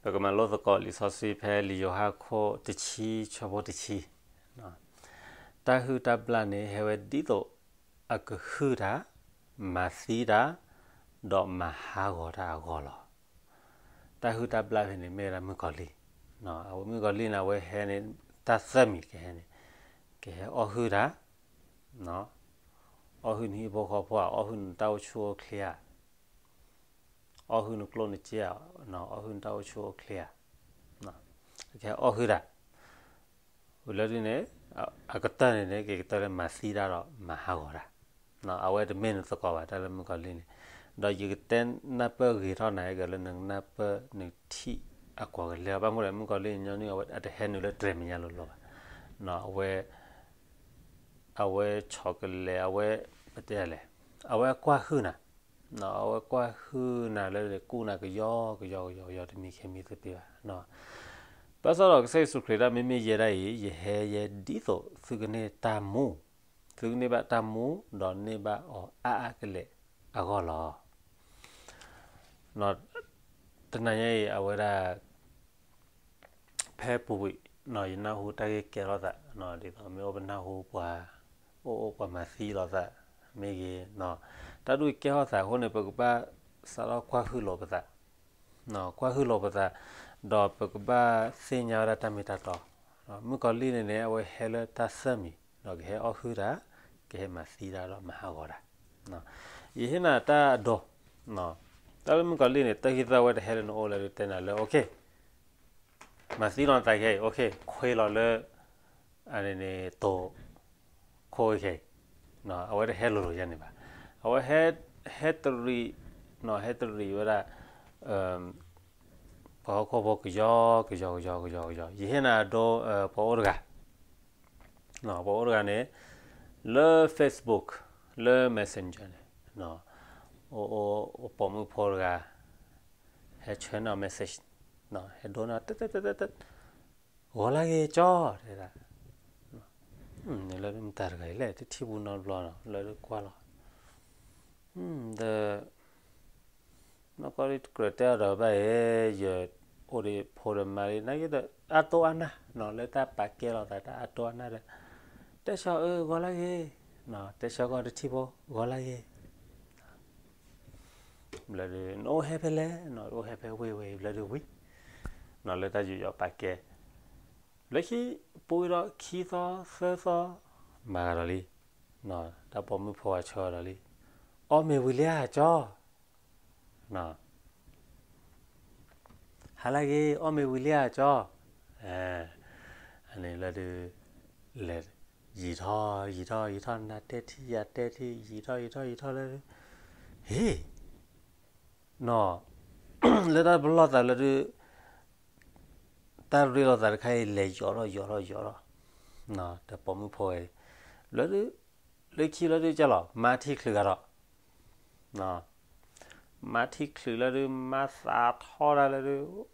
ပကမၤလိသကိးလံာ်စီဆှံဖဲလံာ်ယိၤဟၣ်ခိၣ်တဆံဆၢဖိတဆံ, တၢ်ဟုၣ်တၢ်ဘျၣ်န့ၣ် ဟဲဝဲဒ်သိးအကဟုၣ်တၢ်, မၤသံတၢ်, ဒီးမၤဟးဂီၤတၢ်အဂီၢ်လီၤ. တၢ်ဟုၣ်တၢ်ဘျၣ်ဖဲန့ၣ် မ့ၢ်ဝဲဒၣ်မုၣ်ကီၤလံၢ်, အဝဲမုၣ်ကီၤလံၢ်န့ၣ် အဝဲဟဲန့ၣ် တၢ်သၢမံၤကဟဲန့ၣ်, ကဟဲအီၣ်ဟုၣ်တၢ်, အီၣ်ဟုၣ်နဟံၣ်ဖိဃီဖိဧါ, အီၣ်ဟုၣ်နတၢ်အိၣ်ဆူၣ်အိၣ်ချ့ဧါ, အီၣ်ဟုၣ်နကျိၣ်နစ့ဧါ, အီၣ်ဟုၣ်နတၢ်အိၣ်ဆူၣ်အိၣ်ချ့ဧါ, ကဟဲအီၣ်ဟုၣ်တၢ်, ဝံၤလၢဒ်န့ၣ် အကတၢၢ်န့ၣ်န့ၣ် ကကတၢၢ်လၢမၤသံတၢ်ဒီးမၤဟးဂီၤတၢ်, အဝဲတမ့ၢ်နသကိးဘၣ် တၢ်လၢမုၣ်ကီၤလံၢ်န့ၣ်, ဒီးယကတဲနၢ်ပၢၢ်ဂ့ၤထီၣ်နၤ ကလၢနကနၢ်ပၢၢ်နထံၣ်အကွၢ်ကလဲၤ, ဘၣ်မနုၤလဲၣ် မုၣ်ကီၤလံၢ်ညီနုၢ် အဝဲအတဟဲနုာ်လၢတြဲၤမဲာ်ညါလိၤလိၤဘၣ်, အဝဲ အဝဲဆီၣ်ကလဲၤ အဝဲ ပတဲလဲၣ်, အဝဲကွၢ်ဟုၣ်နၤ, အဝဲကွၢ်ဟုၣ်နၤလၢကူၣ်နၤကယီကယီကယီကယီ တမံၤခဲမံၤသ့ဘၣ်, ဘၣ်ဆၣ်ဒီးကစၢ်ယ့ၣ်ၡူးခရံာ်ဒၣ် မ့မ့ၢ်ယဲဒၣ်အံၤ ယဟဲယဲဒ်သိးသုကန့ၢ်တၢ်မူ, သုကန့ၢ်ဘၣ်တၢ်မူ ဒီးန့ၢ်ဘၣ်အီၤအါအါကလဲာ်အဂီၢ်လီၤ. တနၤညါအံၤ အဝဲဒၣ် ဖဲပူၤကွံာ် ယနၢ်ဟူတၢ်ဂ့ၢ်ကဲထီၣ်သး ဒ်သိးမ့ၢ်အိၣ်ပနၢ်ဟူပှၤ အိၣ်အိၣ်ပှၤမၤသံလိာ်သးမ့ၢ်ဂ့ၤ, တၢ်ဒ်အံၤကဲထီၣ်သးအဃိန့ၣ် ပကဘၣ်စးထီၣ်ကွၢ်ဟုၣ်လိာ်ပသး, ကွၢ်ဟုၣ်လိာ်ပသး, ဒီးပကဘၣ်သ့ၣ်ညါဝဲဒၣ်တၢ်မ့ၢ်တၢ်တီ, မုၣ်ကီၤလံၢ်န့ၣ်န့ၣ် အဝဲဟဲလၢတၢ်သၢမံၤ ဒီးကဟဲအီၣ်ဟုၣ်တၢ်, ကဟဲမၤသံတၢ်ဒီးမၤဟးဂီၤတၢ်, ယဟ့ၣ်နၤတၢ်အဒိ, တၢ်လၢမုၣ်ကီၤလံၢ်န့ၣ် တၢ်ဂ့ၢ်သၢဝဲတဟဲလၢနအိၣ်လၢဒုးတဲနၤလၢ OK မၤသံလီၤနသးခဲအံၤ OK ခွ့လီၤလၢ အန့ၣ်န့ၣ် တိၤခိၣ်ခဲအံၤ, အဝဲတဟဲလိၤလိၤယဲန့ၣ်ဘၣ်, အဝဲ ဟဲတရံး, ဟဲတရံးဝဲဒၣ် ပှၤဟီၣ်ခိၣ်ဖိကယီကယီကယီကယီကယီ, ယဟ့ၣ်နၤအဒိ ပှၤအိၣ်တဂၤ ပှၤအိၣ်တဂၤန့ၣ် လၢ Facebook လၢ Messenger န့ၣ် အိၣ်ပိာ်မုၣ်ဖိတဂၤ ဟဲဆှၢနၤ message ဟဲဒိနၤ ဂီၤလၢဂ့ၤကၠီ တဲဒၣ်, နလၢမတၤတဂၤအံၤလဲၣ် တထံၣ်ပူၤနီတဘျီနီၤ လၢကွၢ်လီၤ, ဒီး နီၢ်ကီၢ်တကြၢးတဲအီၤဒီးဘၣ်အံၤ ယအိၣ်ဒီးဖိဒီးမါလံ နာ်က့ဒီး အါတိၢ်အါနၢ်နီၤ လၢတၢ်ပာ်ကဲလိာ်သးတၢ်အါတိၢ်အါနၢ်ဒီး တဲဆှီအၢ ဂီၤလၢဂ့ၤ, တဲဆှီကီၢ်တထံၣ်ဖိ ဂီၤလၢဂ့ၤ ဘျီဒုး နအိၣ်ဟဲဖဲလဲၣ်နီၤ အိၣ်ဟဲဖဲဝ့ၢ်ဝဲအံၤ ဘျီဒုးဝံၤ နီၤ လၢတၢ်ယူးယီၣ်ပာ်ကဲ လၢခံ ပူၤဒီးခံသီသၢသီ မၤဂၤဒီးလံ, တၢ်ပိာ်မုၣ်ဖိအဆၢဒီးလံ, အီၣ်မ့ၤဝံၤလံဧါကၠီ, ဟါလၢဂ့ၤ အီၣ်မ့ၤဝံၤလံဧါကၠီ, အန့ၣ်လၢဒုး လဲၤ ယံာ်ထီၣ်ယံာ်ထီၣ်ယံာ်ထီၣ် နၤတဲထံၣ်ယၤတဲထံၣ် ယံာ်ထီၣ်ယံာ်ထီၣ်ယံာ်ထီၣ်လၢဒုး, ဟ့ၣ် နီၤ လၢတၢ်ပလီၢ်သးလၢဒုး တၢ်ရ့လိာ်သးတခါအံၤ လဲၤယီၤထီၣ်ယီၤထီၣ်ယီၤထီၣ်, တၢ်ပိာ်မုၣ်ဖိဝဲအံၤ လၢဒုး လၢခံလၢဒုးကလီၤ မါထံချုးဂၤဒီး မါထံချုးလၢဒုး မါသးထီၣ်တၢ်လၢဒုး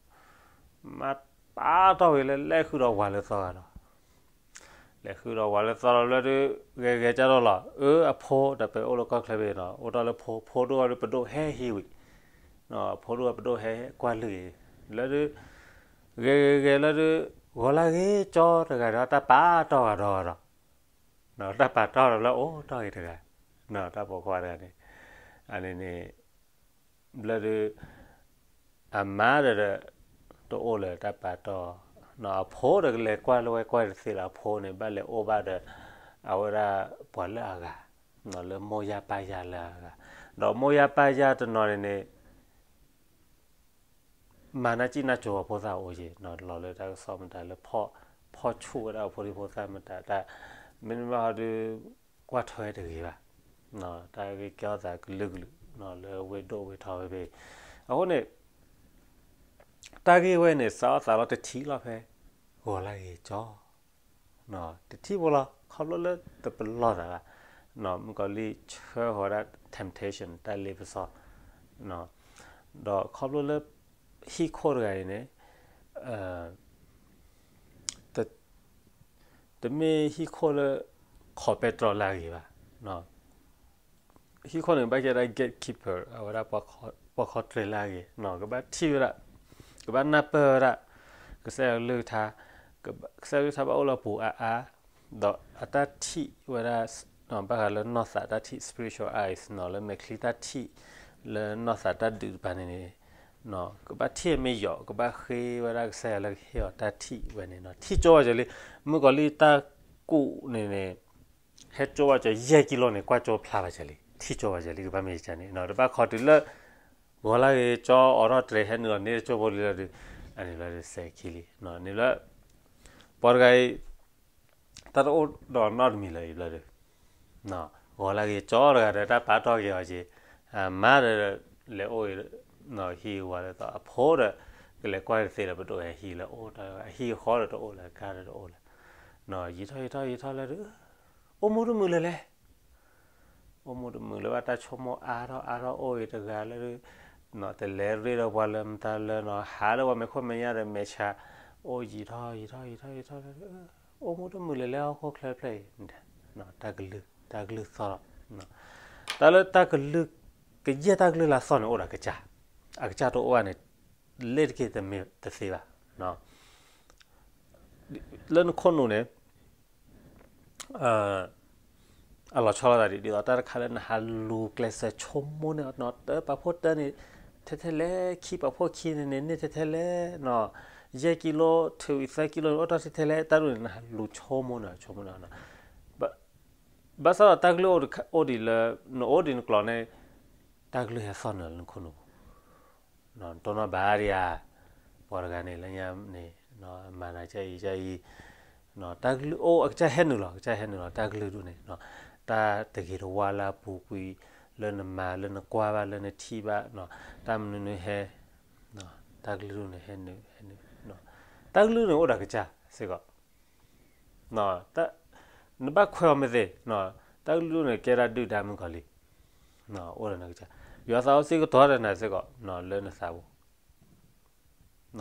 မါပာ်တီၢ်ဝံၤလၢလဲၤဃုာ်ဒီးဝၤလၢသီဂၤဒီး လဲၤဃုာ်ဒီးဝၤလၢသီလီၤလၢဒုး ဂဲၤဂဲၤကၢ်ထီၣ်လီၤ အၢ အဖိ တၢ်ပဲာ်အိၣ်လၢကီၢ်ချၢဘ့ၣ်နီၤ အိၣ်တ့ၢ်လၢဖိ ဖိဒိၣ်ဝဲဒုး ပဒိၣ်ဟဲဟံးဝံၤ ဖိဒိၣ်ဝဲပဒိၣ်ဟဲကွၢ်လုၢ်အံၤ လၢဒုး ဂဲၤဂဲၤဂဲၤလၢဒုး ဂီၤလၢဂ့ၤကၠီတဂၤဒီး တၢ်ပာ်တီၢ်ဂၤဒီးဂၤဒီး တၢ်ပာ်တီၢ်ဒီးလၢအိၣ်တီၢ်ဂ့ၤတဂၤ တၢ်ပိာ်ခွါတဂၤန့ၣ် အန့ၣ်န့ၣ် ဘျီဒုး အမါဒီး တအိၣ်လၢၤတၢ်ပာ်တီၢ် အဖိဒီးကလဲၤကွၢ်လၢဝဲကွၢ်တသ့လၢၤ အဖိန့ၣ် ဘၣ်လဲၤအိၣ်ဘၣ်ဒီး အဝဲဒၣ်ပှၤလၢအဂၤ လၢမိၢ်ယၢ်ပၢ်ယၢ်လၢအဂၤ ဒီးမိၢ်ယၢ်ပၢ်ယၢ်တနီၤန့ၣ်န့ၣ် မၤနၢ်စံၣ်နၢ်စိၤအဖိသၣ်အိၣ်က့ၤ လီၤလၢတၢ်ကစီၣ်မတၤလၢ ဖီၣ်ဆူၣ်ဝဲဒၣ်အဖိဒံဖိသၣ်မတၤ တၢ် မ့တမ့ၢ်ဟီဒုး ကွၢ်ထွဲတဂ့ၤဘၣ် တၢ်ဂ့ၢ်ကဲထီၣ်သးကလုာ်ကလုာ် လၢဝ့ၢ်ဒိၣ်ဝ့ၢ်ထီဝဲဖဲ အဃိန့ၣ် တၢ်ဂ့ၢ်ဝဲန့ၣ် စးထီၣ်သးလီၤတထံၣ်လီၤဖဲ ဂီၤလၢဂ့ၤကၠီ တထံၣ်ဖိလီၤ ခီဖျိလၢတပလီၢ်သးဘၣ် မုၣ်ကီၤလံၢ်ဆှၢဃီၤဒၣ် temptation တၢ်လ့ပစီ ဒီးခီဖျိလၢ ဟံၣ်ခိၣ်တဂၤအံၤန့ၣ် တမ့ၢ်ဟံၣ်ခိၣ်လၢ ခီးပဲတြီလၢအဂ့ၤဘၣ် ဟံၣ်ခိၣ်န့ၣ် ဘၣ်ကဲဒၣ် gatekeeper အဝဲဒၣ် ပှၤခီၣ်တြဲၤလၢအဂ့ၤ ကဘၣ်ထံၣ်ဝဲဒၣ် ကဘၣ်နၢ်ပၢၢ်ဝဲဒၣ် ကစၢ်ယွၤကလုၢ်ကထါ, ကဘၣ် ကစၢ်ယွၤကလုၢ်ကထါဘၣ်အိၣ်လၢအပူၤအါအါ, ဒီးအတၢ်ထံၣ်ဝဲဒၣ် ဘၣ်ဃးလၢနီၢ်သးတၢ်ထံၣ် spiritual eyes နီၤ လၢမဲာ်ချံတၢ်ထံၣ် လၢနီၢ်သးတၢ်ဒုးတပၤန့ၣ်န့ၣ် ကဘၣ်ထံၣ်မ့ၢ်ယိာ် ကဘၣ်ဃ့ဝဲဒၣ်ကစၢ်ယွၤလၢကဟ့ၣ်အီၤတၢ်ထံၣ်ဝဲန့ၣ်နီၤ ထံၣ်ကၠီဝဲကလံ, မုၣ်ကီၤလံၢ်တၢ်ကူၣ်န့ၣ်န့ၣ် ဟဲကၠီဝဲကလံ ယဲၢ်ကံလိန့ၣ် ကွၢ်ကၠီဖျါဘၣ်ကလံ, ထံၣ်ကၠီဝဲကလံ ကဘၣ်မ့ၢ်ကန့ၣ်နီၤ တဘၣ်ခီတုၤလၢ ဂီၤလၢဂ့ၤကၠီ အိးထီၣ်တြဲၤ ဟဲနုာ်လီၤန့ၢ်တကၠိဖိလံလၢဒုး, အန့ၣ်ဘျီဒုးစဲးခံလံ, န့ၣ်ဘျီ ပှၤတဂၤအံၤ တၢ်တအိၣ်ဒီးနီတမံၤလၢၤအံၤဘျီဒုး, ဂီၤလၢဂ့ၤကၠီတဂၤဒီး တၢ်ပာ်တီၢ်က့ၤအီၤက့ၤ, မါဒီး လဲၤအိၣ်အံၤ ဟံၣ်ဝါလၢသီ အဖိဒီး ကလဲၤကွၢ်တသ့လၢၤ ပဒိၣ်ဟဲဟံၣ်လၢအိၣ်တၢ် အဟံၣ်ဃီဒီးတအိၣ်လၢၤ ကါဒီးတအိၣ်လၢၤ, ယံာ်ထီၣ်ယံာ်ထီၣ်ယံာ်ထီၣ်လၢဒုး အိၣ်မူတမုာ်လၢၤလဲၣ် အိၣ်မူတမုာ်လၢၤဘၣ် တၢ်ဆိကမိၣ်အါထီၣ်အါထီၣ် အိၣ်အံၤတဂၤလၢဒုး, တလဲၤရ့ဒီးပှၤလၢမတၤလၢနီၤ ဟးလၢပှၤမဲာ်ခိၣ်မဲာ်ညါဒီးမဲာ်ဆှး, အိၣ်ယံာ်ထီၣ်ယံာ်ထီၣ်ယံာ်ထီၣ်ယံာ်ထီၣ်လၢဒုး, အိၣ်မူတမုာ်လၢၤလဲၣ် ဟီၣ်ခိၣ်ချၢဖျၢၣ်အံၤ, တၢ်ကလုၢ် တၢ်ကလုၢ်သီၣ်လီၤ, တၢ်လၢတၢ်ကလုၢ် ကယဲၢ်တၢ်ကလုၢ်လၢအသီၣ်န့ၣ် အိၣ်ဒီးကစၢ်, အကစၢ်တအိၣ်ဘၣ်န့ၣ် လ့ၣ်တက့ၢ်တမ့ၢ်တသ့ဘၣ် လၢနခိၣ်နူာ်န့ၣ် အလီၤဆီလိာ်သးဒ် ဒ်သိးတၢ်တခါလၢနဟးလူၤကျဲးစၢးဆိကမိၣ်န့ၣ် နီၢ်တၢ်ပာ်ဖှိၣ်တၢ်န့ၣ် ထဲထဲလဲၣ် ခံပာ်ဖှိၣ်ခံန့ၣ်န့ၣ် န့ၢ်ထဲထဲလဲၣ် ယဲၢ်ကံလိ ထုးဝံၤသၢကံလိန့ၣ် အိၣ်ထီၣ်ထဲထဲလဲၣ် တၢ်ဒ်န့ၣ် နဟးလူၤဆိကမိၣ်န့ၣ် ဆိကမိၣ်န့ၣ် ဘၣ်ဆၣ်ဒီးတၢ်ကလုၢ်အိၣ်ဒံးလၢ နအိၣ်ဒံးနကျိၤန့ၣ် တၢ်ကလုၢ်ဟဲသီၣ်နုာ်လၢနခိၣ်နူာ်ပူၤ နတိၢ်နီၣ်ဘၣ်ဒံးဧါ, ပှၤတဂၤန့ၣ် လၢညါန့ၣ် မၤနၤကအံၤကအံၤ, တၢ်ကလုၢ်အိၣ် အကစၢ်ဟဲနုာ်လီၤ အကစၢ်ဟဲနုာ်လီၤ တၢ်ကလုၢ်ဒူၣ်န့ၣ်, တၢ်တဂ့ၤတဝါလၢအပူၤကွံာ် လၢနမၤလၢနကွၢ်ဘၣ်လၢနထံၣ်ဘၣ်, တၢ်မနုၤနုၤဟဲ, တၢ်ကလုၢ်ဒူၣ်န့ၣ်ဟဲနုာ်ဟဲနုာ်, တၢ်ကလုၢ်န့ၣ်အိၣ်ဒီးကစၢ်စ့ၢ်ကီး နဘၣ်ခွဲးအီၤမ့ၢ်သ့, တၢ်ကလုၢ်ဒူၣ်န့ၣ် ကဲဒၣ်ဒုၣ်ဒါမုၣ်ကီၤလံၢ်, အိၣ်ဒီးနကစၢ်, ယွၤသးစီဆှံကတီၤဒီးနၤစ့ၢ်ကီး လၢနသးပူၤ, အ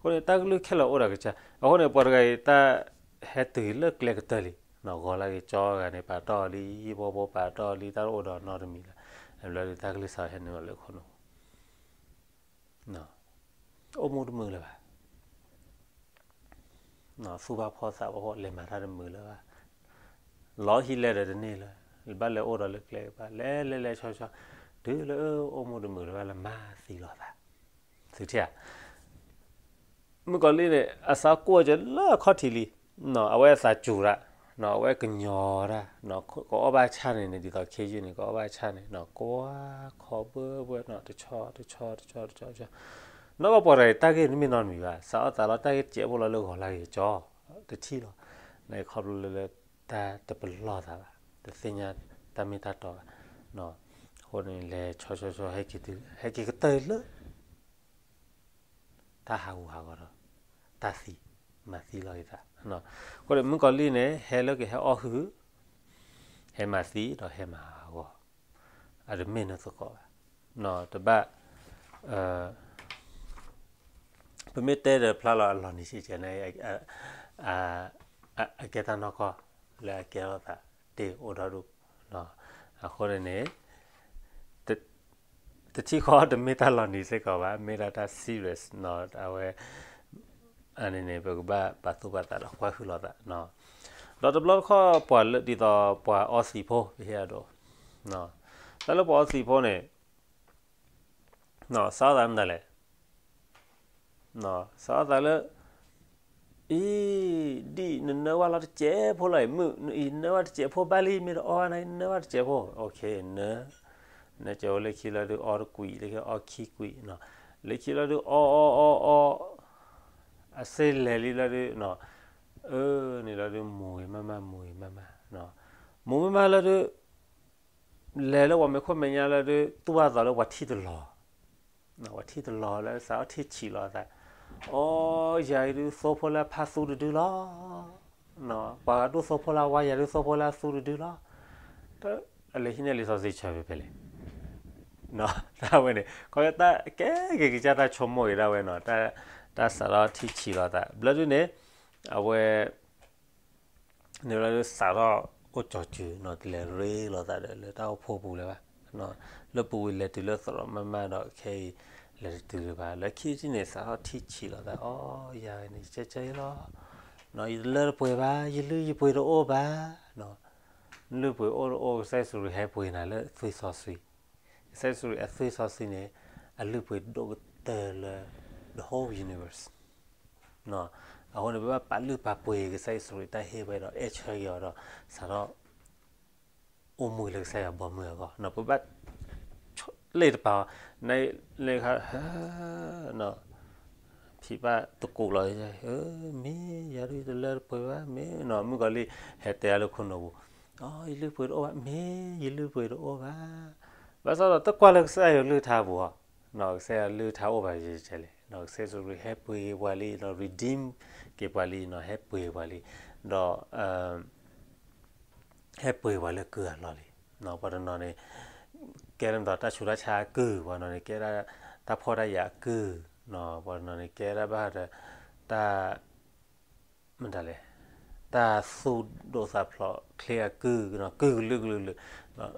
ဃိန့ၣ် တၢ်ကလုၢ်ခဲလၢာ်အိၣ်ဒီးကစၢ်, အဃိန့ၣ် ပှၤတဂၤအံၤ တၢ်ဟဲတုၤလၢကျဲကတၢၢ်လံ, ဂီၤလၢဂ့ၤကၠီဂၤန့ၣ် ပာ်တီၢ်လံ, ဘိဘိပာ်တီၢ်လံ, တၢ်တအိၣ်ဒီးနီတမံၤလၢၤ, လၢတၢ်ကလုၢ်စးထီၣ်ဟဲနုာ်လီၤလၢခိၣ်နူာ် အိၣ်မူတမုာ်လၢၤဘၣ်, သူၣ်ဘၣ်ဖှီၣ်သးဘၣ်ဖှီၣ် လဲၤမၤတၢ်တမုာ်လၢၤဘၣ်, လီၤဟံၣ်လဲၤဒီးတန့ၢ်လၢၤ, ဘၣ်လဲၤအိၣ်ဒီးလၢကျဲကပၤ လဲၤလဲၤလဲၤဆီဆီ, တုၤလၢအိၣ်မူတမုာ်လၢၤဘၣ်လၢမၤသံလိာ်သး, သုထံၣ်ဧါ မုၣ်ကီၤလံၢ်န့ၣ် အသးကိၢ်ကလၢအခီၣ်ထံးလံ, အဝဲအသးစူၤတၢ်, အဝဲကညီၤတၢ်, ကအီၣ်ဘၣ်ဆၣ်န့ၣ်န့ၣ် ဒ်သိးခ့ယုၢ်န့ၣ် ကအီၣ်ဘၣ်ဆၣ်န့ၣ် ကွၢ်ခီဘၣ်ဘၣ် တဆီတဆီတဆီတဆီတဆီ, နီၢ်ကီၢ်ပှၤတဂၤအံၤ တၢ်ဂ့ၢ်တမ့ၢ်နီတမံၤဘၣ်, စးထီၣ်သးလီၤ တၢ်ဂ့ၢ်တစဲးဖိလီၤလၢဂီၤလၢဂ့ၤကၠီ, တထံၣ်လီၤ, နခီဖျိလၢ တၢ်တပလီၢ်သးဘၣ်, တသ့ၣ်ညါတၢ်မ့ၢ်တၢ်တီဘၣ်, အဃိန့ၣ် လဲၤဆီဆီဆီ ဟဲက့ၤကတၢၢ်လၢ တၢ်ဟးဂူာ်ဟးဂီၤဒီး တၢ်သံ, မၤသံလီၤက့ၤသး, အဃိန့ၣ် မုၣ်ကီၤလံၢ်န့ၣ် ဟဲလၢကဟဲအီၣ်ဟုၣ်, ဟဲမၤသံဒီးဟဲမၤဟးဂီၤ, အတမ့ၢ်နသကိးဘၣ်, တဘၣ် ပမ့ၢ်တဲဒီးဖျါလီၤအလီၢ်နံၤဆံးဆံးန့ၣ် အကဲတၢ်နီၢ်ကီၢ်လၢအကဲထီၣ်သးတ့ၢ်အိၣ်ဒီဒူၣ်, အဃိန့ၣ်န့ၣ် တထံၣ်ဃီတမ့ၢ်တၢ်လီၤနံၤစ့ၢ်ကီးဘၣ်, မ့ၢ်ဒၣ်တၢ် serious အဝဲ အန့ၣ်န့ၣ် ပကဘၣ်ပာ်သူၣ်ပာ်သးဒီးကွၢ်ဟုၣ်လိာ်သး, ဒီးတဘျီတခီၣ်ပှၤလၢဒ်သိးပှၤအီသံးဖိ ပဟ့ၣ်အဒိး, တၢ်လၢပှၤအီသံးဖိန့ၣ် စးထီၣ်သးမနုၤလဲၣ်, စးထီၣ်သးလၢ အံၤ ဒ်နနၢဘၣ်လီၤတစဲးဖိလီၤအံၤ မုၣ် အံၤနၢဘၣ်တစဲးဖိဘၣ်လံ မ့ၢ်တအီၣ်ဘၣ်နၤ နၢဘၣ်တစဲးဖိ နၢ, နၢစဲးဖိလၢခံလီၤဒုး အီတကွံာ် လၢခံအီခံကွံာ်, လၢခံလီၤဒုး အီအီအီအီ အစ့လဲၤလံလီၤဒုး အၢ န့ၣ်လီၤဒုး မူၤဂ့ၤမးမး မူၤဂ့ၤမးမး, မူၤမးမးလီၤဒုး လဲၤလၢပှၤမဲာ်ခိၣ်မဲာ်ညါလီၤဒုး သူၣ်ဘၣ်သးလၢပှၤထံၣ်တလီၤ ပှၤထံၣ်တလီၤလၢစးထီၣ်ထံၣ်ဆံးလီၤအသး, အီ ယၤအံၤဒုးသိဖိလၢအဖးသူတဒုလီၤ, ပှၤဒိၣ်သိဖိလၢအဝါ ယၤဒုးသိဖိလၢအသူတဒုလီၤ, အလဲၤဟံးန့ၢ်လံာ်စီဆှံဖဲဖဲလဲၣ်, တၢ်ဝဲန့ၣ် ခီဖျိတၢ်ကဲက့ၤကစၢ်တၢ်ဆိကမိၣ်ဂ့ၤဒၣ်ဝဲနီၤ, တၢ်စးထီၣ်ထံၣ်ဆံးလီၤအသး ဘျီဒုန့ၣ် အဝဲ န့ၣ်လီၤဒုးစးထီၣ်အိၣ်ကၠီၤစုၤနီၤ တလဲၤရ့လိာ်သးဒီးလၢတၢ်အိၣ်ဖှိၣ်ပူၤလၢၤဘၣ်, လၢပူၤဝံၤလဲၤတုၤလၢသရိာ်မးမးဒီးခဲအံၤ လဲၤတတုၤလၢၤဘၣ်. လၢခံထံၣ်န့ၣ် စးထီၣ်ထံၣ်ဆံးလိာ်သး, အိ, ယၤန့ၣ် ကဲကဲလီၤ, ယတလၢတပှဲၤဘၣ်, ယလုၢ်ယပှ့ၤတအိၣ်ဘၣ်, လုၢ်ပှ့ၤအိၣ်တအိၣ် ကစၢ်ယ့ၣ်ၡူးခရံာ်ဟဲပှ့ၤနၤလၢသွံၣ်စီဆှံ, ကစၢ်ယ့ၣ်ၡူးခရံာ်အသွံၣ်စီဆှံန့ၣ် အလုၢ်ပှ့ၤဒိၣ်ကတၢၢ်လၢ the whole universe. အဃိန့ၣ် ပဘၣ်ပာ်လုၢ်ပာ်ပှ့ၤကစၢ်ယ့ၣ်ၡူးခရံာ်တၢ်ဟ့ၣ်ဝဲဒီး အဲၣ်ဆၢက့ၤအီၤဒီး စးထီၣ် အိၣ်မူလၢကစၢ်ယွၤဘီမုၢ်အဂီၢ်, ပဘၣ် လ့ၣ်တပာ်အီၤ, နလ့ၣ်ခါ ဖံးဘၣ်သကိးလီၤ, မ့ၢ်ယၤဒ်တလၢတပှဲၤဘၣ်, မ့ၢ်နီၤ မုၣ်ကီၤလံၢ်ဟဲတဲအါလၢခိၣ်နူာ်ပူၤ, ယလုၢ်ပှ့ၤတအိၣ်ဘၣ်, မ့ၢ်ယလုၢ်ပှ့ၤတအိၣ်ဘၣ်, ဘၣ်ဆၣ်ဒီးတကွၢ်လၢကစၢ်ယွၤကလုၢ်ကထါပူၤအီၤ, ကစၢ်ယွၤကလုၢ်ကထါအိၣ်ဘၣ်ယဲၢ်လဲၣ်, ကစၢ်ယ့ၣ်ၡူးခရံာ်ဟဲပှ့ၤပှၤလံနီၤ, redeem က့ၤပှၤလံနီၤ, ဟဲပှ့ၤပှၤလံ, ဒီး ဟဲပှ့ၤပှၤလၢကုၢ်အလီၢ်လံ. ပှၤတနီၤန့ၣ် ကဲလၢမ့ၢ်တၢ်ဆူးတၢ်ဆါအကုၢ်, ပှၤတနီၤန့ၣ် ကဲဒၣ်တၢ်ဖှီၣ်တၢ်ယာ်အကုၢ်, ပှၤတနီၤန့ၣ် ကဲဒၣ်ဘၣ်ဒီး တၢ် မတၤလဲၣ်, တၢ်သူၣ်ဒိၣ်သးဖျိးချ့အကုၢ်, ကုၢ်ကလုာ်ကလုာ်ကလုာ်,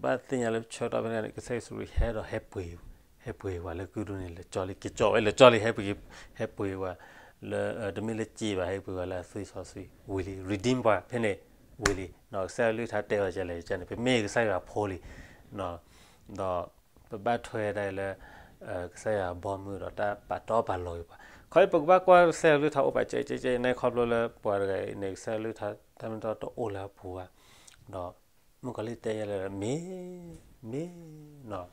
ဘၣ်သ့ၣ်ညါလၢဆၢကတီၢ်ဖဲန့ၣ် ကစၢ်ယ့ၣ်ၡူးခရံာ်ဟဲဒီး ဟဲပှ့ၤပှၤလၢကုၢ်ဒိၣ်န့ၣ် လဲၤကၠီလံ, က့ၤကၠီဝဲလဲၤကၠီလံ, ဟဲပှ့ၤ, ဟဲပှ့ၤပှၤလၢ တမ့ၢ်လၢစ့ဘၣ်, ဟဲပှ့ၤပှၤလၢအသွံၣ်စီဆှံဝံၤလံ, redeem ပှၤဖဲန့ၣ်ဝံၤလံ, ကစၢ်ယွၤကလုၢ်ကထါတဲအီၤဒ်လဲၣ်န့ၣ် ပမ့ၢ်ကစၢ်ယွၤအဖိလံ, ဒီး ပဘၣ်ထွဲဒၣ်လၢ ကစၢ်ယွၤအဘီမုၢ်ဒီးတၢ်ပာ်တီပာ်လိၤက့ၤပှၤ, ခီဖျိပကဘၣ်ကွၢ်ကစၢ်ယွၤကလုၢ်ကထါအိၣ်ဘၣ်ကဲကဲကဲန့ၣ် ခီဖျိလၢပှၤတဂၤအံၤန့ၣ် ကစၢ်ယွၤကလုၢ်ကထါတၢ်မ့ၢ်တၢ်တီတအိၣ်လၢအပူၤဘၣ်, ဒီးမုၣ်ကီၤလံၢ်တဲယၤလၢ မ့ၢ်, မ့ၢ်နီၤ,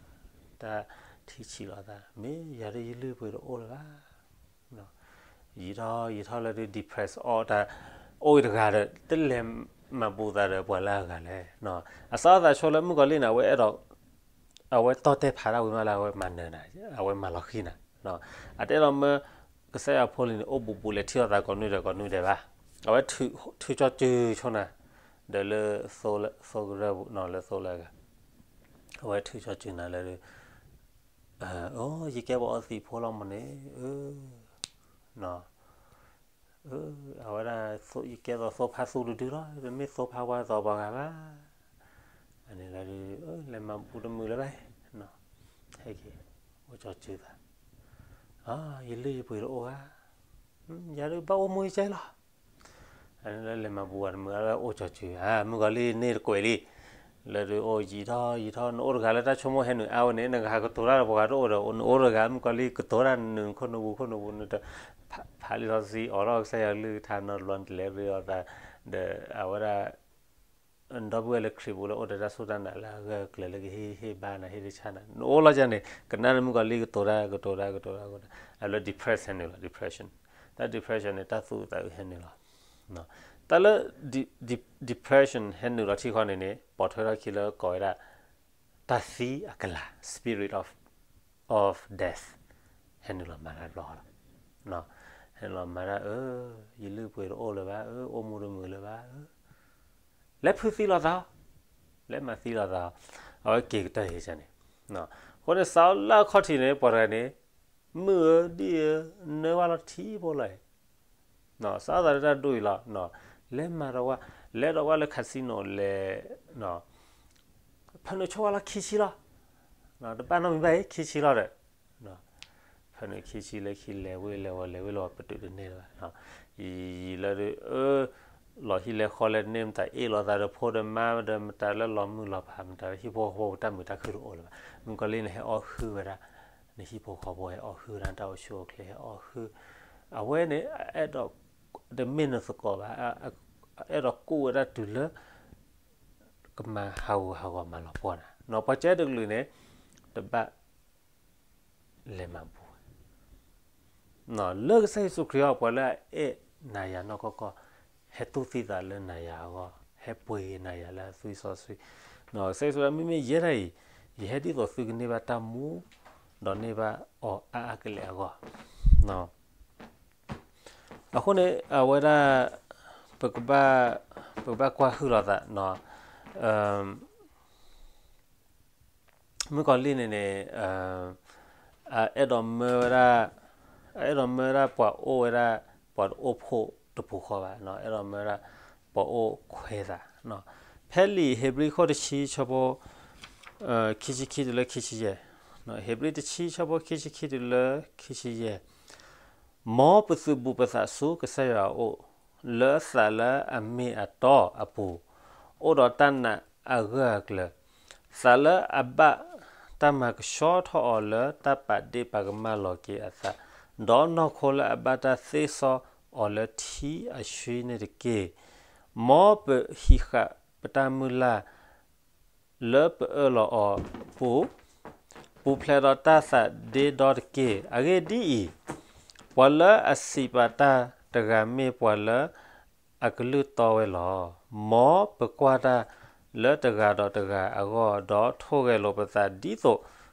တၢ်ထံၣ်ဆံးလိာ်သး, မ့ၢ်ယၤဒ်ယလုၢ်ပှ့ၤတအိၣ်လၢၤဘၣ် ယံာ်ထီၣ်ယံာ်ထီၣ်လၢဒုး depress အီၣ်တၢ်, အိၣ်အံၤတဂၤဒီး တလဲၤမၤဘူးသးဒီးပှၤလၢအဂၤလဲၣ်. အစးထီၣ်သးဆိလၢမုၣ်ကီၤလံၢ်န့ၣ် အဝဲအဲၣ်ဒိး, အဝဲတီၢ်တဲဖးဒၣ်ဝံၤမးလၢအဝဲမၤနၢၤနၤ, အဝဲမၤလီၤဃံၤနၤ, အတအဲၣ်ဒိးမၢ ကစၢ်ယွၤဖိလံၤန့ၣ် အိၣ်ဘူးဘူးလဲၤထံၣ်လိာ်သးကိးနွံဒဲးကိးနွံဒဲးဘၣ်. အဝဲထုးကၠိကၠုဆူနၤ, ဒီးလၢ သိကရၢၢ်ပူၤနီၤ လၢသိလၢအဂၤ, အဝဲထုးကၠိကၠုနၤလၢ အိ ယကဲပှၤအီသံးဖိလီၤမးန့ၣ်, အဝဲဒၣ် ယကဲသိးသိဖါသူတဒုလီၤ, တမ့ၢ်သိဖါဝါသိးပှၤဂၤဘၣ်. အန့ၣ်လၢ လဲၤမၤဘူးတမုာ်လၢၤဘၣ်, ဟဲက့ၤ အိၣ်ကၠိကၠုသး, ယလုၢ်ယပှ့ၤတအိၣ်ဘၣ်, ယၤဒုးဘၣ်အိၣ်မူယကဲလီၤ. အန့ၣ်လၢလဲၤမၤဘူးဝဲတမုာ်လၢအိၣ်ကၠိကၠု, မုၣ်ကီၤလံၢ်န့ၢ်တကွဲးလံ, လၢဒုးအိၣ်ယံာ်ထီၣ်ယံာ်ထီၣ် နအိၣ်တဂၤလၢတၢ်ဆိကမိၣ်ဟဲနုာ်အါဝဲန့ၣ် နကဟးကတိၤတၢ်ဒီးပှၤဂၤတအိၣ်ဒီး နအိၣ်တဂၤ မုၣ်ကီၤလံၢ်ကတိၤတၢ်နုာ်ခိၣ်နူာ်ပူၤခိၣ်နူာ်ပူၤ နတ ဖးလံာ်စီဆှံအီၤထီၣ်ကစၢ်ယွၤကလုၢ်ကထါနီတဘျီ နတလဲၤရ့အီၤသး, ဒီးအဝဲဒၣ် ဒီပုၢ်ဝဲၢ်လၢခရံာ်ပူၤလၢအိၣ်ဒီးတၢ်စူၢ်တၢ်နာ်လၢအဂၢၢ်အကျၢၤလၢကဟ့ၣ်ဟ့ၣ်ဘါနၤဟ့ၣ်တၢ်ဆါနၤ နအိၣ်လီၤကန့ၣ် ကနၣ်လၢမုၣ်ကီၤလံၢ်ကတိၤတၢ်ကတိၤတၢ်ကတိၤတၢ်ကတိၤတၢ် အလၢ depression ဟဲနုာ်လီၤ depression, တၢ် depression န့ၣ် တၢ်သူၣ်အုးသးအုးဟဲနုာ်လီၤ. တၢ်လၢ depression ဟဲနုာ်လီၤထံဃီန့ၣ်န့ၣ် ပိာ်ထွဲထီၣ်ခံလၢကိးဝဲဒၣ် တၢ်သံအကလၤ spirit of, of death ဟဲနုာ်လီၤမၤတၢ်တဘျီဃီလီၤ. ဟဲနုာ်လီၤမၤတၢ်အၢ ယလုၢ်ပှ့ၤတအိၣ်လၢၤဘၣ်အၢ အိၣ်မူတမုာ်လၢၤဘၣ်အၢ လဲၤဖုးသံလိာ်သး, လဲၤမၤသံလိာ်သး, အဝဲက့ၤကတၢၢ်ယဲၢ်န့ၣ်. အဃိန့ၣ် စးလၢအခီၣ်ထံးန့ၣ် ပှၤတဂၤန့ၣ် မုၢ်ဧၢဒံၣ်ဧၢ နၢဘၣ်လီၤထံဖိလီၤ. စးထီၣ်သးလၢတၢ်ဒိၣ်အံၤလီၤ. လဲၤမၤဒီးဝဲ, လဲၤဒီးဝဲလၢ casino လဲၤ, ဖဲနုာ်ဆိဝဲလီၤခံဆံလီၤ. တဘၣ်နီတမံၤဘၣ်အံၤ ခံဆံလီၤဒီး ဖဲနုာ်ခံဆံလၢခံလဲၤဝ့ၤလဲၤဝီၤလဲၤဝ့ၤလဲၤဝီၤပတုာ်တန့ၢ်လၢၤဘၣ်. ယံာ်ယံာ်လၢဒုး အၢ လီၤဟံၣ်လဲၤဃီလဲၤန့ၢ်မတၤအ့ၣ်လိာ်သးဒီးဖိဒီးမါဒီးမတၤလၢလီၤမုၢ်လီၤဖးမတၤလၢဟံၣ်ဖိဃီဖိတၢ်မုာ်တၢ်ခုၣ်တအိၣ်လၢၤဘၣ်. မုၣ်ကီၤလံၢ်န့ၣ်ဟဲအီၣ်ဟုၣ်ဝဲဒၣ် နဟံၣ်ဖိဃီဖိဟဲအီၣ်ဟုၣ်ဝဲဒၣ်တၢ်အိၣ်ဆူၣ်အိၣ်ချ့ဟဲအီၣ်ဟုၣ်, အဝဲန့ၣ် အဲၣ်ဒိး တမ့ၢ်နသကိးဘၣ်, အဲၣ်ဒိးကူၣ်ဝဲဒၣ်တုၤလၢ ကမၤဟးဂူာ်ဟးဂီၤမၤလီၤပှီၢ်နၤ, နီၢ်ပှၤကဲတကလုာ်န့ၣ် တဘၣ် လဲၤမၤဘူးဝဲ လၢကစၢ်ယ့ၣ်ၡူးခရံာ်အီၤ ပှၤလၢအအဲၣ်နၤယၤနီၢ်ကီၢ်ကီၢ် ဟဲတူၢ်သံသးလၢနၤယၤအဂီၢ်, ဟဲပှ့ၤနၤယၤလၢအသွံၣ်စီဆှံ, ကစၢ်ယ့ၣ်ၡူးမ့မ့ၢ်ယဲဒၣ်အံၤ, ယဟဲဒ်သိးသုကန့ၢ်ဘၣ်တၢ်မူ, ဒီးန့ၢ်ဘၣ်အီၤအါအါကလဲာ်အဂီၢ်. အဃိန့ၣ် အဝဲဒၣ် ပကဘၣ်, ပကဘၣ်ကွၢ်ဟုၣ်လိာ်သး မုၣ်ကီၤလံၢ်န့ၣ်န့ၣ် အအဲၣ်ဒိးမၢဝဲဒၣ်, အအဲၣ်ဒိးမၢဝဲဒၣ်ပှၤအိၣ်ဝဲဒၣ် ပှၤတအိၣ်ဖှိၣ်တပူၤဃီဘၣ်, အဲၣ်ဒိးမၢဝဲဒၣ်ပှၤအိၣ်ခွဲးသး, ဖဲလံာ်ဧ့ၤဘြံၤခိၣ်တဆံဆၢဖိ ခံဆံခံတုၤလၢခံဆံယဲၢ်, ဧ့ၤဘြံၤတဆံ ဆၢဖိခံဆံခံတုၤလၢခံဆံယဲၢ်, မ်ပသုးဘူးပသးဆူကစၢ်ယွၤအအိၣ်, လၢသးလၢအမ့ၢ်အတီအပူၤ, အိၣ်ဒီးတၢ်နာ်အဂၢၢ်အကျၢၤ, သးလၢအဘၣ်တၢ်မၤကဆှီထီၣ်အီၤလၢတၢ်ပာ်ဒ့ၣ်ပာ်ကမၣ်လီၤက့ၤအသး, ဒီးနီၢ်ခိလၢအဘၣ်တၢ်သ့စီအီၤလၢထံအဆှံန့ၣ်တက့ၢ်. မ်ပဟံးဃာ်ပတၢ်မုၢ်လၢ် လၢပအၢၣ်လီၤအီၤပူၤ, ပူၤဖျဲးဒီးတၢ်သးဒ့ဒီတက့ၢ်. အဂ့ၢ်ဒ်အံၤ, ပှၤလၢအစံးပာ်တၢ်တဂၤမ့ၢ်ပှၤလၢအကလုၢ်တီဝဲလီၤ. မ်ပကွၢ်တၢ်လၢတဂၤဒီးတဂၤအဂီၢ်, ဒီးထိၣ်ဂဲၤလိာ်ပသးဒ်သိး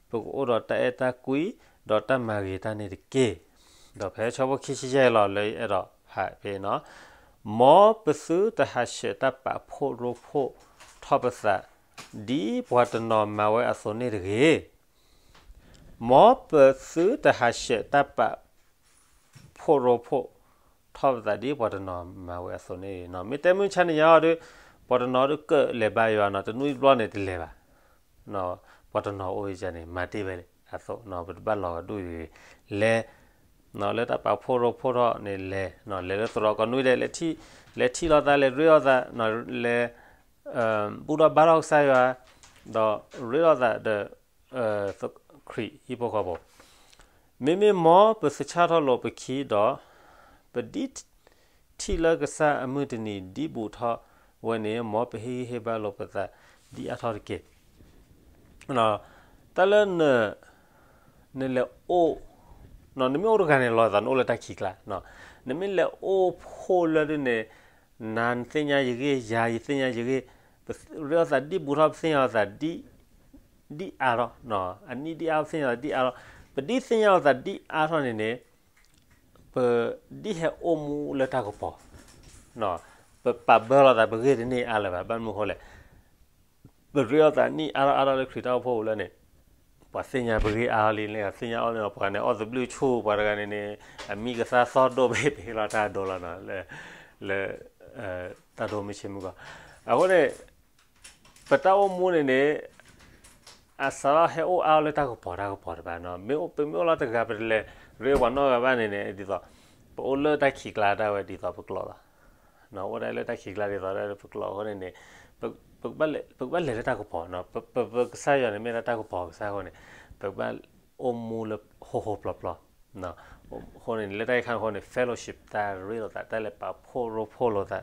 ပကအိၣ်ဒီးတၢ်အဲၣ်တၢ်ကွံ ဒီးတၢ်မၤဂ့ၤတၢ်န့ၣ်တက့ၢ်. ဒီးဖဲဆၢဖိခံဆံယဲၢ်လီၤ လၢယအဲၣ်ဒိးဖးဖဲနီၤ, မ်ပသုတဟးဆှဲးတၢ်ပာ်ဖှိၣ်ရိဖှိၣ်ထီၣ်ပသး ဒ်ပှၤတနီၤမၤဝဲအသိးန့ၣ်တဂ့ၤ. မ်ပသုတဟးဆှဲးတၢ်ပာ်ဖှိၣ်ရိဖှိၣ်ထီၣ်ပသး ဒ်ပှၤတနီၤမၤဝဲအသိးန့ၣ်, မ့ၢ်တဲမုၢ်ဆါန့ၣ်ညါအီၤဒီး ပှၤတနီၤဒုးကလဲၤဘါယွၤနီၤ, တနွံဘျီန့ၣ်တလဲၤဘၣ်. ပှၤတနီၤအိၣ်ယၤန့ၣ် မၤတ့ၢ်ဝဲလံအသိး, ပတဘၣ်လီၤဂာ်ဒိၣ်ဂ့ၤ, လဲၤ လၢတၢ်ပာ်ဖှိၣ်ရိဖှိၣ်ထီၣ်န့ၣ်လဲၤ, လဲၤလၢသရိာ်ကီၢ်နွံဒဲး, လဲၤထံၣ်လီၤသး, လဲၤရ့လိာ်သး, လဲၤ ဘူၣ်ထီၣ်ဘါထီၣ်ကစၢ်ယွၤ, ဒီးရ့လိာ်သးဒီး ခရံာ်ဟံၣ်ဖိဃီဖိ, မ့မ့ၢ်မ်ပသုးဆၣ်ထီၣ်လိာ်ပခံဒီး ပဒ်ထံၣ်လၢကစၢ်အမုၢ်တနံၤဒ်ဘူးထီၣ်ဝဲန့ၣ်, မ်ပဟ့ၣ်ဂံၢ်ဟ့ၣ်ဘါလိာ်ပသးဒ်အါထီၣ်တက့ၢ်. တၢ်လၢ နလဲၤအိၣ်, နမ့ၢ်အိၣ်တဂၤန့ၣ်လီၤသး နအိၣ်လၢတၢ်ခံးကျါ, နမ့ၢ်လဲၤအိၣ်ဖှိၣ်လၢဒ်န့ၣ်, နၤနသ့ၣ်ညါယဂ့ၢ်, ယၤယသ့ၣ်ညါယဂ့ၢ်, ပရ့လိာ်သးဒ်ဘူးထီၣ် ပသ့ၣ်ညါလိာ်သးဒ်အါထီၣ်, အနံၣ်ဒ်အါထီၣ် ပသ့ၣ်ညါလိာ်သးဒ်အါထီၣ်, ပဒ်သ့ၣ်ညါလိာ်သးဒ်အါထီၣ်န့ၣ်န့ၣ်, ပဒ်ဟဲအိၣ်မူလၢတၢ်ကပီၤ, ပပာ်ဘၢလိာ်သးပဂ့ၢ်တန့ၢ်အါလၢၤဘၣ်. ဘၣ်မနုၤဃိလဲၣ်, ပရ့လိာ်သးနံၣ်အါထီၣ်အါထီၣ်လၢခရံာ်တၢ်အိၣ်ဖှိၣ်ပူၤလၢန့ၣ်, ပှၤသ့ၣ်ညါပဂ့ၢ်အါထီၣ်လံ, သ့ၣ်ညါအီၤန့ၣ် ပှၤန့ၣ်အီၣ်သဘျုးဆူၣ်, ပှၤတဂၤန့ၣ်န့ၣ် အမံကသါသီၣ်ဒိၣ်ဘ့ၣ်ဘ့ၣ်လီၤတၢ်ဒိလီၤ, လၢ တၢ်ဒိမုၢ်ဆ့မုၢ်ဂီၢ်, အဃိန့ၣ် ပတၢ်အိၣ်မူန့ၣ်န့ၣ် အစးထီၣ်ဟဲအိၣ်အါထီၣ်လၢတၢ်ကပီၤတၢ်ကပီၤတဘၣ်, မ့ၢ်ပမ့ၢ်အိၣ်လီၤတဂၤ ပတလဲၤရ့ပှၤနီတဂၤဘၣ်န့ၣ်န့ၣ် ဒ်သိး ပအိၣ်လၢတၢ်ခံးကျါဒၣ်ဝဲဒ်သိးပကျိးလီၤ, အိၣ်ဒၣ်လၢတၢ်ခံးကျါဒ်သိးပကျိးအဃိန့ၣ်န့ၣ်, ပကဘၣ်လဲၤလၢတၢ်ကပီၤ, ပကစၢ်ယွၤန့ၣ်မ့ၢ်ဒၣ်တၢ်ကပီၤကစၢ်အဃိန့ၣ်, ပကဘၣ်အိၣ်မူလၢဟိဟိပျီပျီ အဃိန့ၣ် လၢတၢ်အံၤခါအဃိန့ၣ် fellowship တၢ်ရ့လိာ်သး တၢ်လဲၤပာ်ဖှိၣ်ရိဖှိၣ်လိာ်သး,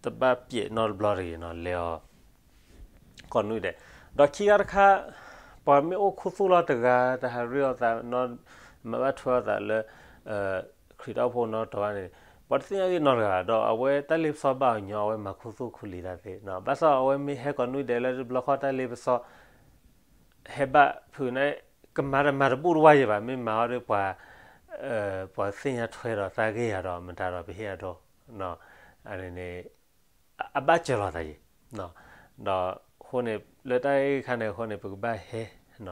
တဘၣ်ပျဲးနီတဘျီတဂ့ၤနီၤ လဲၤအီၤ ကီၢ်နွံဒဲး, ဒီးခံဂၤတခါ, ပှၤမ့ၢ်အိၣ်ခူသူၣ်လီၤတဂၤ တဟးရ့လိာ်သး, မၤဘၣ်ထွဲလိာ်သးလၢ ခရံာ်တၢ်အိၣ်ဖှိၣ်နီတတီၤဘၣ်န့ၣ်, ပှၤတသ့ၣ်ညါဂ့ၢ်နီတဂၤဘၣ်, ဒီးအဝဲတၢ်လ့ပစီဘၣ်အီၤညီ အဝဲမၤခူသူၣ်ခူလံၤတၢ်သ့, ဘၣ်ဆၣ်အဝဲမ့ၢ်ဟဲကီၢ်နွံဒဲးလၢတဘျီဃီတၢ်လ့ပစီ ဟဲဘၣ်ဖုးန့ၣ် ကမၤတမၤတဘူၣ်တဝၢ်ယံၤဘၣ်, မ့ၢ်မၤအီၤဒီးပှၤ ပှၤသ့ၣ်ညါထွဲဒီးသးဂ့ၢ်ယၤဒီး မတၤဒီးပဟ့ၣ်အဒိ, အန့ၣ်န့ၣ် အဘၣ်စၢၤလီၤသးယံၤ, ဒီးအဃိန့ၣ် လၢတၢ်အံၤခါန့ၣ်အဃိန့ၣ် ပကဘၣ်ဟဲ, ဒီး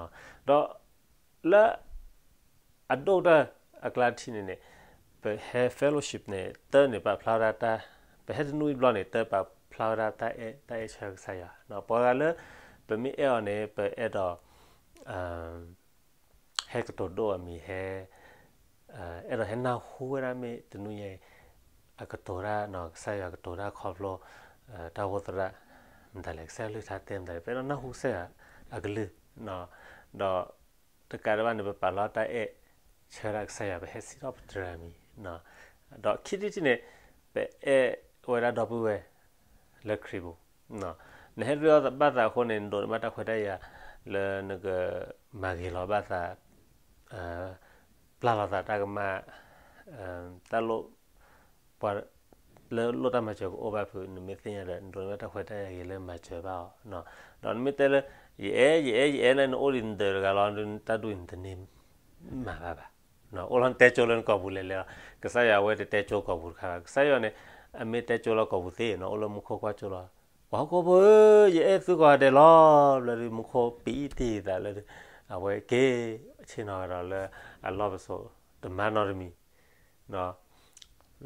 လၢ အဒိၣ်တၢ်အကျါတထံၣ်န့ၣ်န့ၣ်, ပဟဲ fellowship န့ၣ် တၢ်န့ၣ်ပာ်ဖျါဝဲဒၣ်တၢ်, ပဟဲတနွံဘျီန့ၣ် တၢ်ပာ်ဖျါဝဲဒၣ်တၢ်အဲၣ်, တၢ်အဲၣ်ဆၢကစၢ်ယွၤ, ပှၤဂၤလၢ ပမ့ၢ်အဲၣ်အီၤန့ၣ် ပအဲၣ်ဒိး ဟဲကတိၤဒိၣ်အမံၤ ဟဲ အဲၣ်ဒိးဟဲနၢ်ဟူဝဲဒၣ်မ့ၢ်တနွံညါအံၤ အကတိၤတၢ် ကစၢ်ယွၤကတိၤတၢ်ခီဖျိ တၢ်အိၣ်သရၣ် မတၤလဲၣ် ကစၢ်ယွၤကလုၢ်ကထါတဲမတၤလဲၣ် ပအဲၣ်ဒိးနၢ်ဟူကစၢ်ယွၤအကလုၢ်, ဒီးတကးဒံးဘၣ်န့ၣ် ပပာ်လီၤတၢ်အဲၣ်ဆၢဒၣ်ကစၢ်ယွၤ ပဟဲစံးထီၣ်ပတြၢၤအမံၤ, ဒီးခံထံၣ်တထံၣ်န့ၣ် ပအဲၣ်ဝဲဒၣ်ဒီပုၢ်ဝဲၢ် လၢခရံာ်ပူၤ, နဟဲရ့အီၤဘၣ်သးအဃိန့ၣ် နဒိးန့ၢ်ဘၣ်တၢ်ခွဲးတၢ်ယာ် လၢနကမၤဂ့ၤလီၤဘၣ်သး ပျၢ်လီၤသးတၢ်ကမၣ် တၢ်လိၣ် ပှၤလၢလိၣ်တၢ်မၤစၢၤကအိၣ်ဘၣ်ဖုး နမ့ၢ်သ့ၣ်ညါဒီး နဒိးန့ၢ်ဘၣ်တၢ်ခွဲးတၢ်ယာ်ဂ့ၤလၢမၤစၢၤဘၣ်အီၤ, ဒီးနမ့ၢ်တဲလၢ ယအဲၣ် ယအဲၣ် ယအဲၣ် နအိၣ်ဒံးနဒၢးတဂၤလီၤ တၢ်ဒူၣ်အံၤနတန့ၢ်မၤဘၣ်ဘၣ်, အိၣ်လီၤနတဲကၠိလၢနကိာ်ပူၤလဲၤလဲၤလီၤ, ကစၢ်ယွၤအဝဲတတဲကၠိကိာ်ပူၤတခါဘၣ်, ကစၢ်ယွၤန့ၣ် အမ့ၢ်တဲကၠိလီၤကိာ်ပူၤသ့ နအိၣ်လၢမူခိၣ်ကွၢ်ကၠိလီၤ, ပှၤဟီၣ်ခိၣ်ဖိဧၢ ယအဲၣ်သုကိးဂၤဒဲးလီၤ, ဘျီဒုးမူခိၣ်ပံတ့ၢ်သးလၢ အဝဲက့ၤဆ့ၣ်နီၤဝဲဒီးလၢအလီၢ်ပစိာ် တမၤနီတမံၤ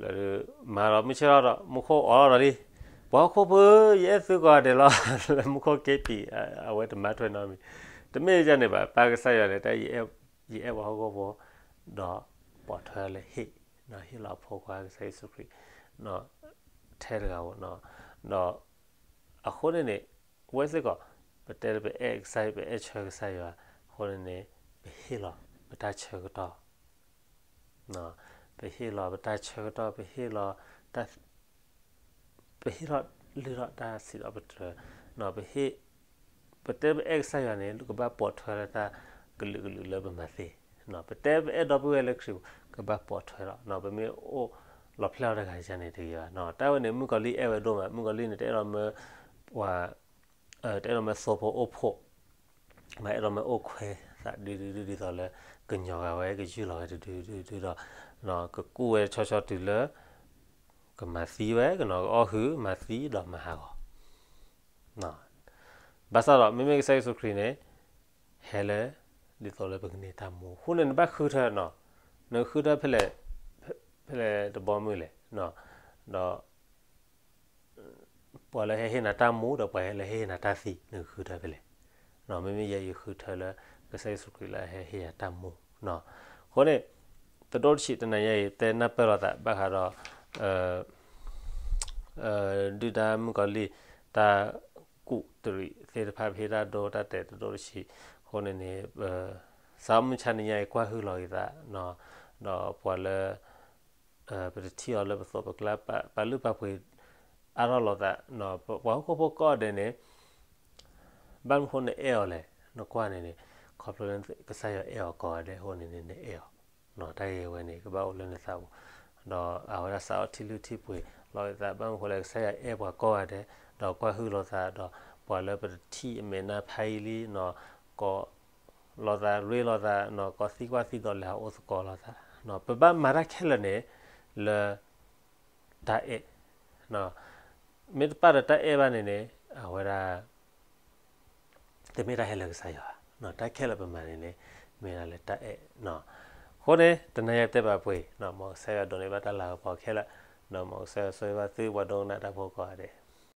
လၢမၤဒီးမုၢ်ဆ့ၣ်ထီၣ်ဒီး မူခိၣ်အိးထီၣ်ဒီးလံ, ပှၤဟီၣ်ခိၣ်ဖိဧၢ ယအဲၣ်သုကိးဂၤဒဲးလီၤ, လၢမူခိၣ်က့ၤပံၤ အဝဲတမၤထွဲနီတမံၤ, တမ့ၢ်ယၤန့ၣ်ဘၣ်, ပၢ်ကစၢ်ယွၤန့ၣ် တၢ်ယအဲၣ်ပှၤဟီၣ်ခိၣ်ဖိ, ဒီးပိာ်ထွဲလၢဟ့ၣ်, ဟ့ၣ်လီၤအဖိခွါကစၢ်ယ့ၣ်ၡူးခရံာ် ထဲတဂၤဧိၤ, ဒီးအဃိန့ၣ်န့ၣ် ဝဲစ့ၢ်ကီး ပတဲလၢပအဲၣ်ကစၢ်ယွၤ ပအဲၣ်ဆၢကစၢ်ယွၤအဃိန့ၣ်န့ၣ် ပဟ့ၣ်လီၤပတၢ်ဆၢကတီၢ် ပဟ့ၣ်လီၤပတၢ်ဆၢကတီၢ်, ပဟ့ၣ်လီၤ ပဟ့ၣ်ထီၣ်လုၢ်ထီၣ်တၢ်စံးထီၣ်ပတြၢၤ, ပဟ့ၣ်, ပတဲပအဲၣ်ကစၢ်ယွၤန့ၣ် ကဘၣ်ပိာ်ထွဲလၢတၢ်ကလုာ်ကလုာ်လၢပမၤသ့, ပတဲပအဲၣ်ဒီပုၢ်ဝဲၢ်လၢခရံာ်ပူၤ ကဘၣ်ပိာ်ထွဲလီၤ, ပမ့ၢ်အိၣ်လီၤဖျဲၣ်အီၤတဂၤန့ၣ်တဂ့ၤဘၣ်, တၢ်ဝဲန့ၣ် မုၣ်ကီၤလံၢ်အဲၣ်ဝဲဒိၣ်မး, မုၣ်ကီၤလံၢ်န့ၣ် တအဲၣ်ဒိးမၢ ပှၤ တအဲၣ်ဒိးမၢသိဖိအိၣ်ဖှိၣ်, မ့ၢ်အဲၣ်ဒိးမၢအိၣ်ခွဲးသးဒုဒုဒုဒ်သိးလၢ ကညီၤဂၤဝဲ ကယူၢ်လီၤဝဲတဒုဒုဒုဒီး ကကူၣ်ဝဲဆီဆီတုၤလၢ ကမၤသံဝဲ ကနီၤကအီၣ်ဟုၣ် မၤသံဒီးမၤဟးဂီၤ, ဘၣ်ဆၣ်ဒီး မ့မ့ၢ်ကစၢ်ယ့ၣ်ၡူးခရံာ်န့ၣ် ဟဲလၢ ဒ်သိးလၢပကန့ၢ်တၢ်မူအဃိန့ၣ် နဘၣ်ဃုထၢနီၤ, နဃုထၢဖဲလဲၣ်, ဖဲလဲၣ်တဘီမုၢ်လဲၣ်, ဒီး ပှၤလၢဟဲဟ့ၣ်နၤတၢ်မူဒီးပှၤလၢဟဲဟ့ၣ်နၤတၢ်သံ နကဃုထၢဖဲလဲၣ်, မ့မ့ၢ်ယဲယဃုထၢလၢ ကစၢ်ယ့ၣ်ၡူးခရံာ်လၢအဟဲဟ့ၣ်ယၤတၢ်မူ, အဃိန့ၣ် တဒိၣ်တဆံး တနံၤညါအံၤ တဲနၢ်ပၢၢ်လိာ်သးဘၣ်ဃးဒီး ဒုၣ်ဒါမုၣ်ကီၤလံၢ် တၢ်ကူၣ်တရံးသ့ၣ်တဖၣ် ပဟ့ၣ်တၢ်ဒိတၢ်တဲာ်တဒိၣ်တဆံးအဃိန့ၣ်န့ၣ် စးထီၣ်မုၢ်ဆါနံၤညါအံၤ ကွၢ်ဟုၣ်လီၤဂ့ၤသး, ဒီးပှၤလၢ ပတထံၣ်အီၤလၢပသိးပကျါ ပာ်လုၢ်ပာ်ပှ့ၤ အါထီၣ်လိာ်သး, ပှၤဟီၣ်ခိၣ်ဖိကိးဂၤဒဲးန့ၣ် ဘၣ်မနုၤဃိနအဲၣ်အီၤလဲၣ်, နကွၢ်န့ၣ်န့ၣ် ခီဖျိလၢကစၢ်ယွၤအဲၣ်အီၤကိးဂၤဒဲးအဃိန့ၣ်န့ၣ် နအဲၣ်အီၤ, တၢ်ဂ့ၢ်ဝဲန့ၣ် ကဘၣ်အိၣ်လၢနသးပူၤ, ဒီးအဝဲဒၣ်စးထီၣ်ထံၣ်လုၢ်ထံၣ်ပှ့ၤလီၤဂ့ၤသး ဘၣ်မနုၤဃိလဲၣ် ကစၢ်ယွၤအဲၣ်ပှၤကိးဂၤဒဲး, ဒီးကွၢ်ဟုၣ်လိာ်သးဒီး ပှၤလၢပတထံၣ်အမဲာ်နါဖးယံာ်လံနီၤ ကိး လိာ်သး ရ့လိာ်သးနီၤ ကိးသံကွၢ်သံဒီးလဲၤဟးအိၣ်သကိးလိာ်သး, ပဘၣ်မၤတၢ်ခဲလၢာ်န့ၣ် လၢ တၢ်အဲၣ်, မ့ၢ်တပာ်ဒီးတၢ်အဲၣ်ဘၣ်န့ၣ်န့ၣ် အဝဲဒၣ် တမ့ၢ်တၢ်ဟဲလၢကစၢ်ယွၤဘၣ်, တၢ်ခဲလၢာ်ပမၤန့ၣ်န့ၣ် မ့ၢ်ဒၣ်လၢတၢ်အဲၣ်, အဃိန့ၣ် တနံၤညါတဲဘၣ်ပှ့ၤ မ်ကစၢ်ယွၤဒိးန့ၢ်ဘၣ်တၢ်လၤကပီၤခဲလၢာ်, မ်ကစၢ်ယွၤဆိၣ်ဂ့ၤဘၣ်သုပှၤဒိကနၣ်တၢ်ဖိကိးဂၤဒဲး